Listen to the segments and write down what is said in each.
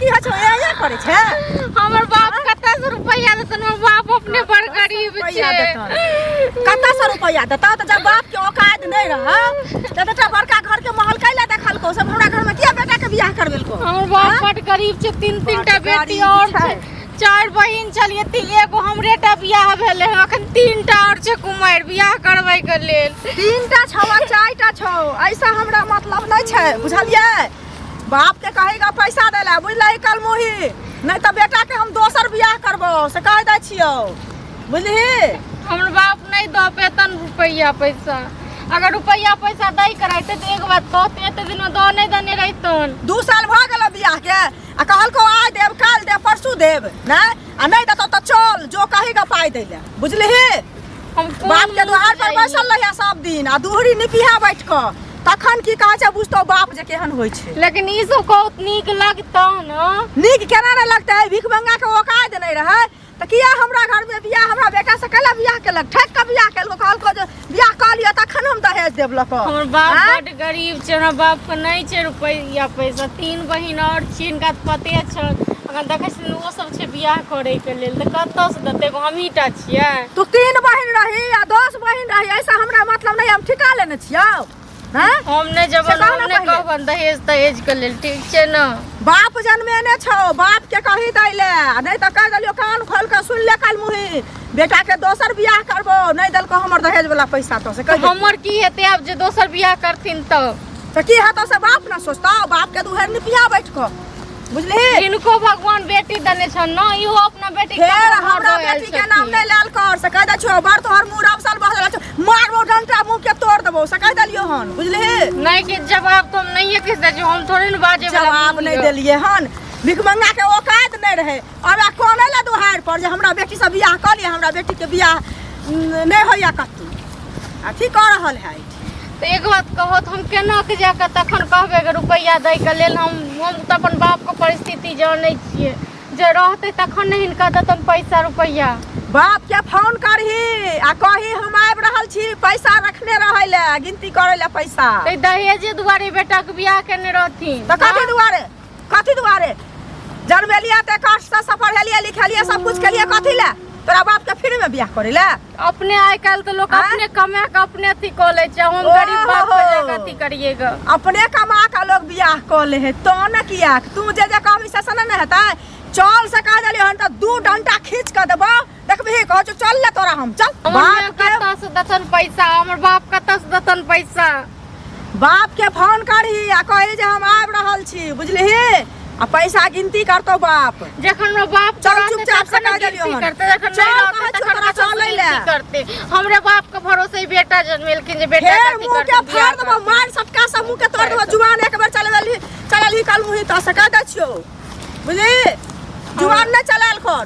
की होइ छै, एहे करै छै। हमर बाप कतऽ से रुपैआ देतन? हमर बाप अपने बड़ गरीब रुपैआ छै। देतन? कतऽ से रुपैआ देतौ? तऽ जब बाप के औकात नहि रह तऽ बेटा बड़का घर के महल कैला देखलको? सब हमरा घर में किया बेटा के बियाह करबेलको? हमर बाप बड़ गरीब छै, तीन तीन टा बड बेटी गरीब और छै। छै, चारि बहिन छलियै, एगो हमरे टा बियाह भेलै हँ, अखन तीन टा और छै कुमारि बियाह करबै के लेल। तीनटा छौ आ चारिटा छौ, ऐसा हमरा मतलब नहि छै, बुझलियै? बाप के कहेगा पैसा दै ला, बुझलही कलमुही? नहि तऽ बेटा के हम दोसर बियाह करबो, से कहि दै छियौ, बुझलिही? हमर बाप नहि दऽ पेतन रुपैआ पैसा। अगर रुपैआ पैसा दै के रहितै तऽ एक बात कहते, एते दिन दऽ नहि देने रहितन। 2 साल भऽ गेलो बियाह के आ कहलको आइ देब, काल्हि देब, परसू देब, नहि आ नहि देतौ तऽ चल जो कहेगा पाइ दै ले, बुझलिही? हम कोन बाप के मुँह दुआर पर जाइए? बैसल रहिया सब दिन आ दुहरी निपिहा बैठ कऽ, तखन की कहै छै बुझतौ बाप जे केहन होइ छै। लेकिन ई सब बहुत नीक लगतौ ने? नीक केना नहि लगतै? भीख मंगा के औकात नहि रहै तऽ किया हमरा घर में बियाह, हमरा बेटा से कैला बियाह केलक? ठकि कऽ बियाह केलको, कहलको जे बियाह कऽ लिअ तखन हम दहेज देब लऽ कऽ। हमर बाप आँय? बड गरीब छै, हमरा बाप के नहि छै रुपैआ पैसा। तीन बहिन और छी, हिनका तऽ पते छल। अखन देखै छियै ओ सब छै बियाह करे के लेल, तऽ कतऽ से देतै? एगो हमही टा छियै। तू तीन बहिन रही आ 10 बहिन रही, ऐसा हमरा मतलब नहीं। हम ठिका लेने छियौ? हैं? हम नहि से जेबन, कह हम ना नहि पहिले। कहबन दहेज तहेज के लेल, ठीक छै ने? बाप जन्मेने छौ, बाप के कही दै ले, आ नहि तऽ कहि देलियौ, कान खोल के सुन ले काल मुही, बेटा के दोसर बियाह करबो, नहि देलको हमर दहेज वाला पैसा तो से तऽ कहि देलियौ। हमर की हेतै आब जे दोसर बियाह करथिन तऽ? तऽ की हेतौ से बाप ने सोचतौ, बाप के दुहर निपिया बैठ कऽ, बुझलिही? हिनको भगवान बेटी देने छन ने, इहो अपना बेटी के फेर ककरो घर हमरा दऽ आयल बेटी के नाम छथिन। नहि लाल कर, से कहि दै छियौ। बड़ तोहर मुँह रमसल भऽ गेल छौ, मारबो डंटा मुँह के तोड़ देबो, से कहि देलियौ हन, बुझलिही? नहि, कि जवाब तऽ हम नहिये किछु दै छी, हम थोड़े ने बाजे वाला जवाब मुँह नहि यऽ। देलियै हन। भिखमंगा के औकात नहि रहै और आ कोने ला दुहार पर जे हमरा बेटी से बियाह कऽ लिअ, हमरा बेटी के बियाह नहि होइया कतौ, अथी कऽ रहल है। तऽ एक बात कहो तऽ हम केना के जाकऽ तखन कहबै के रुपैआ दै के लेल? हम तऽ अपन बापके परिस्थिति जानै छियै, जे रहतै तखन ने हिनका देतन पैसा रुपैआ। बाप के फोन करही आ कही हम आबि रहल छी, पैसा रखने रहै ले, गिनती करै ले पैसा। तऽ दहेजे दुआरे बेटाके बियाह केने रहथिन? तऽ कथी दुआरे? कथी दुआरे जन्मेलियै? तऽ कष्टसँ सब पढ़ेलियै लिखेलियै, सब कुछ केलियै, कथी ले? तोरा बाप के फ्री में बियाह करे ले? अपने आइ काल्हि तऽ लोक आँय? अपने कमा के अपने अथी कऽ लै छै, हम गरीब बाप के जाके अथी करिएगा? अपने कमा के लोग बियाह कऽ ले है तो ने, कियाक तू जे जे कहबी से से ने हेतै। चल से कह देलियै हन तऽ दू डंटा खींच कऽ देबौ, देखबही। कहै छौ चल ले तोरा हम, चल। हमर बाप माय के कतऽ से देतन पैसा? हमर बाप कतऽ से देतन पैसा? बाप के फोन करही आ कही जे हम आबि रहल छी, बुझलिही? आ पैसा गिनती करतौ बाप। जखन हमर बाप चल, रहतै चुपचाप से तखन ने कहि देलियौ गिनती हन। करतै, जखन चल, नहि रहतै कहै छियौ तखन तोरा कतऽ से चलै ले। गिनती करतै? हमरे बाप के भरोसे ही बेटा जन्मेलखिन जे बेटा फेर कथी मुंह के करतै, बियाह फाड़ देबौ, करतै। मार सटका से मुंह के तोड़ देबौ। जुबान एक बेर चलेबही, चलेलही कल मुही तऽ से कहि दै छियौ, बुझली? जुबान नहि चलायल कर।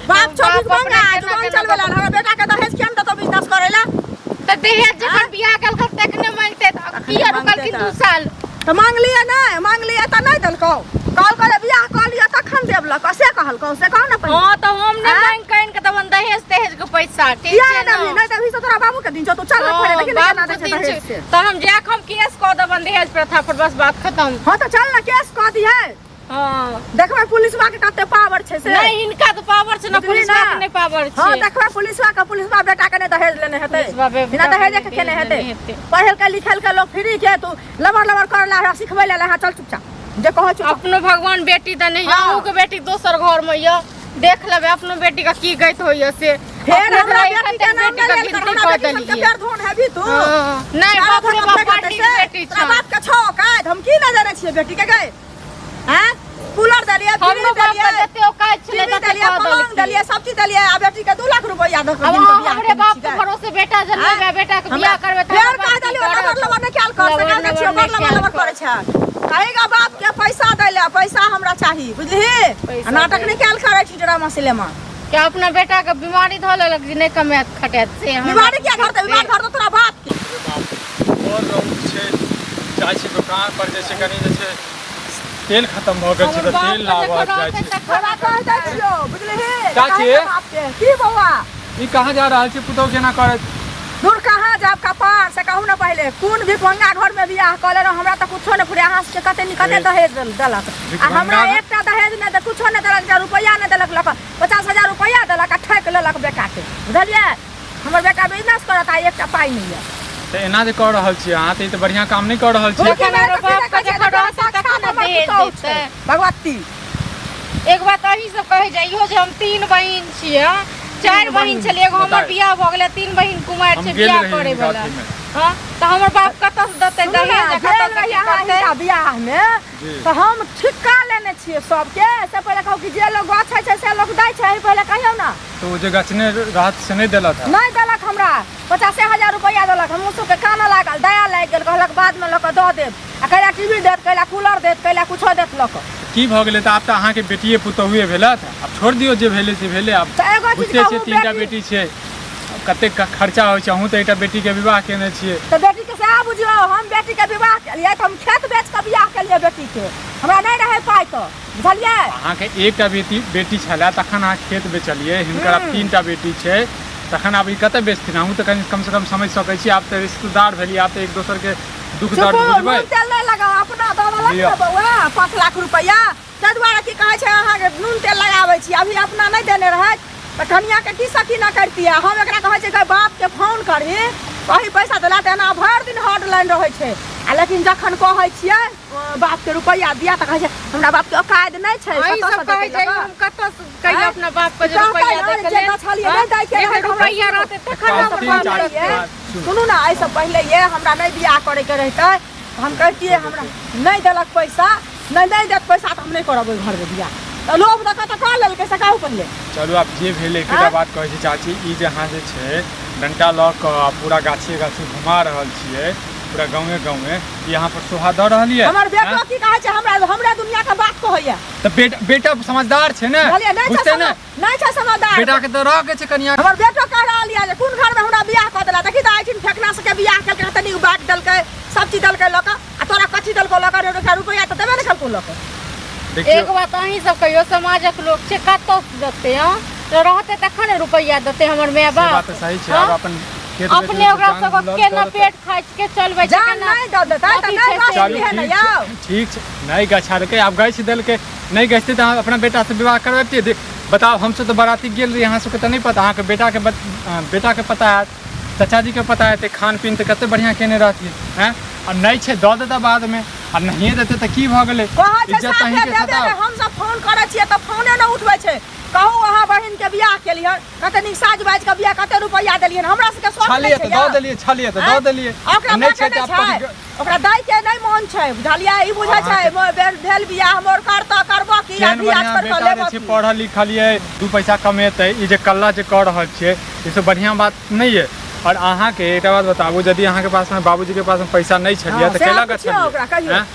बाप छौ बाप भीख मंगा अपना केना जुबान केना चलबे ला। हमरा बेटा के दहेज किया ने देतौ बिजनेस करै ला? तऽ दहेज जखन बियाह केलखिन तखने मांगते, तऽ किया मांगते रुकलखिन तऽ। 2 साल? तऽ मांगलियै नहि, मांगलियै तऽ नहि देलकौ। कहलकौ जे बियाह कऽ लिअ तखन देब लऽ कऽ, से कहलकौ? से कहू ने पहिले। हँ, तऽ हम नहि आँय? मांगि कऽ आनि कऽ देबनि दहेज तहेज के पैसा, ठीक किया छै नहि देबही? ने? नहि देबही से तोरा बाबू के दिन छौ। तू चल ने पहिले, हँ, देखी ने केना बाप दै के छै दिन दहेज छै। से। तऽ हम जाकऽ हम केस कऽ देबनि दहेज प्रथा पर, बस बात खतम। हँ, तऽ चल ने, केस कऽ दिहे। हँ। देखबै पुलिसवा के कते पावर छै से। नहि, हिनका तऽ पावर छै ने। बुझली पुलिसवा ना? के नहि पावर हँ। छै। देखबै पुलिसवा के, पुलिसवा बेटा के नहि दहेज लेने हेतै। पुलिसवा बिना बेटा के दहेजे नहि के केने दहेज हेतै। लेने हेतै। पढ़ेलकै लिखेलकै लोक फ्री के, तू लबर लबर कर ला, सिखबै ले ला। चल चुपचाप, जे कहै छौ। अपनो भगवान बेटी देने यऽ, हँ। अहूँके बेटी दोसर घर में यऽ, देख लेबै अपनो बेटी के की गति होइए से। फेर अपने हमरा तऽ बेटी एखन के तक नाम बेटी नहि के लेल कर। गिनती हमरा कऽ बेटी सबके देलियै। फेर धोन हेबी तू। हँ, नहि, चारो बाप रे धोन बाप, फेर बड़ हेतै नीक से। बेटी तोरा छौ। बाप के छौ औकात? हम की नहि जानै छियै बेटी के गै? हैं, कूलर देलियै, हमरो फ्रिज बाप के देलियै, जते औकात छलै टीवी तते देलियै, कऽ पलंग देलखिन। देलियै, सब चीज देलियै आ बेटी के 2 लाख रुपया दऽ कऽ अब दिन के अहाँ बियाह हमरे केने बाप छी के गै। भरोसे बेटा जन्मेबै, बेटा के बियाह करबै तऽ फेर हमर कह बाप की देलियै, करत? लबर लबर नहि कयल कर, से लबर कह दै छियौ। लबर बड़ नहि लबर लबर कयल। करै छै। कहेगा बाप के पैसा दै ले, पैसा हमरा चाही, बुझलिही? पैसा आ नाटक दै। नहि कयल करै छी ड्रामा सिनेमा। के अपना बेटा के बीमारी धऽ लेलक जे नहि कमायत खटायत से हमरा बीमारी किया धरतै? बीमारी धरतौ तोरा बाप के। अरे बाप रे, बड़ रौद छै। जाइ छी दोकान पर, जे छै कनि जे छै तेल खतम भऽ गेल छै हमर तऽ बाप तेल के लाबऽ जखन जाइ रहतै छी। तखन तोरा कहि दै छियौ, बुझलिही? चाची। कहेगा बाप के की बौआ? ई कहाँ जा रहल छी पुतहु केना करैत? दूर कहाँ जायब कपार, से कहू ने पहिले। कोन भिखमंगा घर में बियाह कऽ लेलहुँ? हमरा तऽ कुछो नहि फुरे। अहाँ हमरा सबके कते नी कते दहेज देलक आ हमरा एकटा दहेज नहि दे कुछो नहि देलक, रुपैआ नहि देलक लऽ कऽ 50,000 रुपैआ देलक आ ठकि लेलक बेटाके, बुझलियै? हमर बेटा बिजनेस करत आ एकटा पाइ नहि यऽ। तऽ एना जे कऽ रहल छियै अहाँ, तऽ ई तऽ बढ़िआँ काम नहि कऽ रहल छियै। जखन हमर बापके जखन रहतै तखन ने दहेज देतै। भगवती एक बात अहीं सब कहै जाइयो जे हम 3 बहिन छियै, 4 बहिन छलियै, एगो हमर बियाह भऽ गेलै, 3 बहिन कुमारि छै बियाह करै वाला। हँ तऽ हमर बाप कतऽ से देतै दहेज, कतऽ से की करतै? बियाह मे तऽ हम ठिक्का लेने छियै सबके। से पहिले कहू कि जे लोग गछै छै से लोग दै छै, पहिले कहियौ ना। तऽ ओ जे गछने रहत से नहि देलक? नहि देलक, हमरा 50,000 रुपैआ देलक। हमहूँ सबके कानऽ लागल, दया लागि गेल, कहलक बादमे लऽ कऽ दऽ देब। आ कैला टीवी देत, कैला कूलर देत, कैला कुछो देत लऽ कऽ। की भऽ गेलै? तऽ आब तऽ अहाँके बेटिए पुतोहुए भेलथि, आब छोड़ि दियौ, जे भेलै से भेलै। आब तऽ एगो चीज बुझिते छियै, कहू, 3टा बेटी छै, कतेक खर्चा होइ छै। अहूँ तऽ एकटा बेटीके विवाह केने छियै। तऽ बेटीके सएह बुझियौ, हम बेटीके विवाह केलियै तऽ हम खेत बेच कऽ बियाह केलियै बेटीके, हमरा नहि रहै पाइ तऽ, बुझलियै? अहाँके एकटा बेटी बेटी छलै तखन अहाँ खेत बेचलियै हिनकर, आब 3टा बेटी छै तखन आब ई कतऽ बेचथिन? अहूँ तऽ कनि कमसँ कम समझि सकै छी। आब तऽ रिश्तेदार भेलियै, आब तऽ एक दोसरके दुःख दर्द बुझबै। नून तेल नहि लगाउ, अपना दऽ देलक ने बौआ 5 लाख रुपैआ, ताहि दुआरे की कहै छै अहाँके नून तेल लगाबै छी। अभी अपना नहि देने रहैत तऽ कनियाके की सकी न करतियै। हम एकरा कहै छियै बापके फोन करही, कही पैसा देला, तऽ एना भरि दिन हॉटलाइन रहै छै। आ लेकिन जखन कहै छियै बापके रुपैआ दिया तऽ कहै छै हमरा बापके औकात नहि छै। अहीं सब कहै छै, हम कतऽ कहियो अपना बापके जे रुपैआ दै के लेल रुपैआ रहतै तखन हमर बाप देतै। सुनू ने, एहिसँ पहिले ये हमरा नहि बियाह करैके रहितै हम कहितियै हमरा नहि देलक पैसा, नहि नहि देत पैसा तऽ हम नहि करब ओहि घरमे बियाह। तऽ लोभ दऽ कऽ तऽ कऽ लेलकै, से कहू पहिले। चलू आब जे भेल, एकेटा बात कहै छी चाची, ई जे अहाँ जे छै डंटा लऽ कऽ पूरा गाछे गाछे घुमा रहल छियै, पूरा गाँवे गाँवे, ई अहाँ पर शोभा दऽ रहल यऽ? हमर बेटो की कहै छै हमरा, हमरा दुनिया के बात कहैया। तऽ बेटा बेटा समझदार छै ने, बुझतै ने? नहि छै समझदार। बेटा के तऽ रह के छै कनिया। हमर बेटो कह रहल यऽ जे कोन घर में हमरा बियाह कऽ देला, देखी तऽ एहिठिन फेकना सबके बियाह केलकै, कते नीक बाट देलकै, सब चीज देलकै लऽ कऽ, आ तोरा कथी देलकौ लऽ कऽ? रुपैआ तऽ देबे नहि केलकौ लऽ कऽ। एक बात अहीं सब कहियो, समाजक लोक छै, कतऽ से देतै? हँ रहतै तखन ने रुपैआ देतै हमर माय बाप। बात सही छै। आब अपन अपने ओकरा सबके केना पेट खाइ के चलबै छै, जान नहि दऽ देतै तऽ नहि गछलियै ने यौ। ठीक छै, नहि गछलकै, आब गछि देलकै, नहि गछतै तऽ अहाँ अपना बेटासँ विवाह करबतियै? बताउ, हमसब तऽ बराती गेल रही, अहाँ सबके तऽ नहि पता, अहाँके बेटाके बेटाके पता हैत, चाचाजीके पता हेतै। खान पीन तऽ कते बढ़िआँ केने रहथिन। आँय, आ नहि छै दऽ देतै बादमे, आ नहिए देतै तऽ की भऽ गेलै? कहै छै इज्जत अहीँके साफे। हमसब फोन करै छियै तऽ फोने नहि उठबै छै। कहू, अहाँ बहिनके बियाह केलियै, कते नीक साज बाज के बियाह, कते रुपैआ देलियै, हमरा सबके शौक नहि छै? तऽ दऽ देलियै, छलियै तऽ दऽ देलियै। ओकरा नहि छै तऽ ओकरा दै के नहि मोन छै, बुझलियै? ई बुझै छै भेल बियाह हमर, कर तऽ करबो की, केहन बियाह बढ़िआँ छोड़ि कऽ बेटा जे लेबो छै की? पढ़ल लिखल ये, 2 पैसा कमेतै, ई जे कल्ला जे कऽ रहल छियै ई सब बढ़िआँ बात नहि ये। आओर अहाँके एकटा बात बताबू, यदि अहाँके पासमे बाबूजीके पासमे पैसा नहि छलियै तऽ सएह कैला पुछियौ ओकरा, गछलियै? कहियौ। आँय?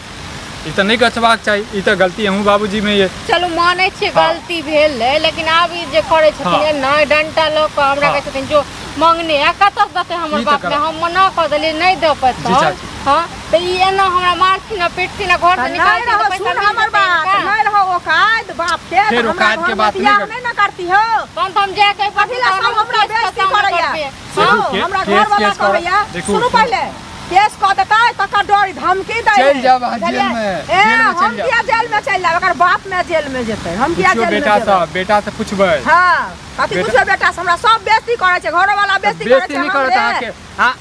ई तऽ नहि गछबाक चाही, ई तऽ गलती अहूँ बाबूजीमे ये। चलू मानै छियै गलती भेल रहै, लेकिन आब ई जे करै छथिन एना डंटा लऽ कऽ हमरा कहै छथिन जो मंगने, आ कतऽ से देतै हमर ई तऽ बाप? गलत। हम मना कऽ देलियै नहि दऽ जी पेतौ। चाची। हँ तऽ ई एना हमरा मारथिन आ पिटथिन आ घर से नहि निकालथिन रहो तऽ पैसा सुन मिल हमर जेतै बात हिनका? नहि रहो औकात बाप के फेर तऽ हमरा औकात के घरमे बात नहि बियाह कर- नहि ने करती हो। तहन तऽ हम जाके कथी ला सब हमरा बेइज्जती करैया? सुनू, देखू, हमरा केस- घर वाला केस करऽ- कहैया, देखू, सुनू सुनू। पहिले, केस कऽ देतै तकर डर धमकी दै चलि है। जायब अहाँ बुझलियै? जेलमे, ए जेलमे चलि हम जायब। किया जेलमे चलि जायब? एकर बाप ने जेलमे जेतै, हम किया पुछियौ जेलमे बेटा जेबै? से, बेटा से पुछबै। हँ, कथी बेटा- पुछबै बेटा से? हमरा सब बेइज्जती करै छै, घरो वाला बेइज्जती करै बेइज्जती छै नहि करत हमरे। अहाँके।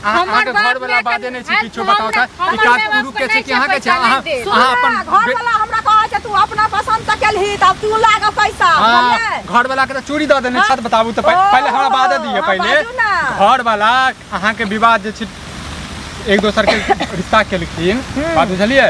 हमर अहाँके बाप घर वाला मायके- बाजे नहि छै किछो। हमरा- बताउ तऽ हमर ई काज माय पुरुख के बापके छै नहि कि अहाँके छै छै? अहाँ पैसा नहि देत। सुन अहाँ ने, अपन घर वाला हमरा कहै छै तू अपना पसंद से केलही तऽ आब तू लाग पैसा, हँ बुझलियै? घर वाला के तऽ चूड़ी दऽ देने हँ। छत। बताबू तऽ पहिले हमरा बाजऽ दिअ। हँ, पहिले बाजू ने। घर वाला अहाँके विवाह जे छै एक दोसर के रिश्ता केलखिन, बात बुझलियै?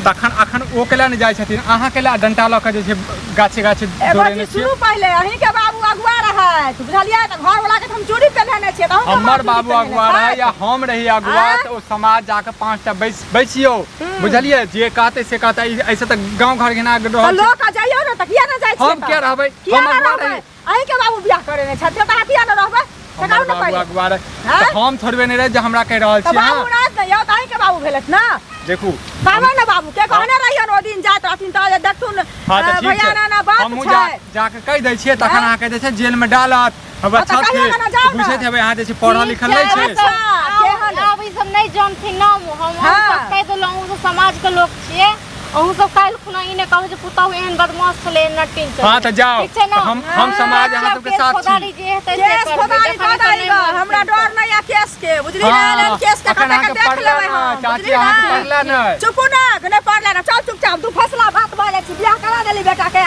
तखन अखन ओ केला नहि जाइ छथिन, अहाँ केला डंटा लऽ कऽ जे छै गाछे गाछे एगो दौड़ेने चीज छियै? सुनू पहिले, अहीं के बाबू अगुआ रहथि, बुझलियै? तऽ घर वाला के तऽ हम चूड़ी पहिनेने छियै, तऽ अहूँ के हमर माँ चूड़ी बाबू पहिनेने अगुआ रहै छथि? या हम रही अगुआ आँय? तऽ ओ समाज जाके 5टा बैस बैसियौ, बुझलियै? जे कहतै से कहतै। एहिसँ तऽ गाँव घर घिना तऽ रहल छै। लऽ कऽ जइयौ ने, तऽ किया ने जाइ छियै हम तऽ? किया रहबै? किया हम ने अगुआ रहबै? रही? अहीं के बाबू बियाह करेने छथिन तऽ अहाँ किया ने रहबै, से हमर कहू ने बाबू पहिले। अगुआ रहै आँय? तऽ हम थोड़बे नहि रहै जे हमरा कहि रहल तऽ छी बाबू अहाँ। रहत ने यौ, तऽ अहीं के बाबू भेलथि ने। देखू, कहबै ने बाबू के, कहने रहियन ओहि दिन जाइत रहथिन तऽ जे देखथुन। हँ तऽ ठीक भैया छै, एना एना बात हमहूँ जा छै। जाके कहि दै छियै, तखन आँय? अहाँके जे छै जेलमे डालत। हमरा हँ, तऽ कहियो छथिन ने जाउ ने। बुझैत हेबै अहाँ जे छै पढ़ल ठीक लिखल नहि छै, छै। अच्छा, केहन? आब ई सब सब नहि जानथिन ना हम सब कहि देलहुँ, अहूँ सब समाज के लोक छियै, अहूँ सब काल्हि खुना ई नहि कहबै जे पुतहु एहन बदमाश छलै, एहन नटिन छलै। हाँ तऽ जाओ, ठीक छै ने? हम समाज अहाँ सबके केस साथ छी। फौजदारी जे हेतै से केस करबै, फौजदारी जखन कऽ एतऽ नहि दही गऽ, हमरा मनथिन डर तऽ। नहि यऽ केस के, बुझली ने? हाँ, एहन केस के अखन कतऽ के अहाँके देख पड़ला लेबै नहि, हम, चाची, बुझली अहाँके ने? पड़ला नहि। चुपू ने, नहि पड़ला ने, चल चुपचाप, दू फसला भात भऽ जाइ छी, बियाह करा देली बेटा के।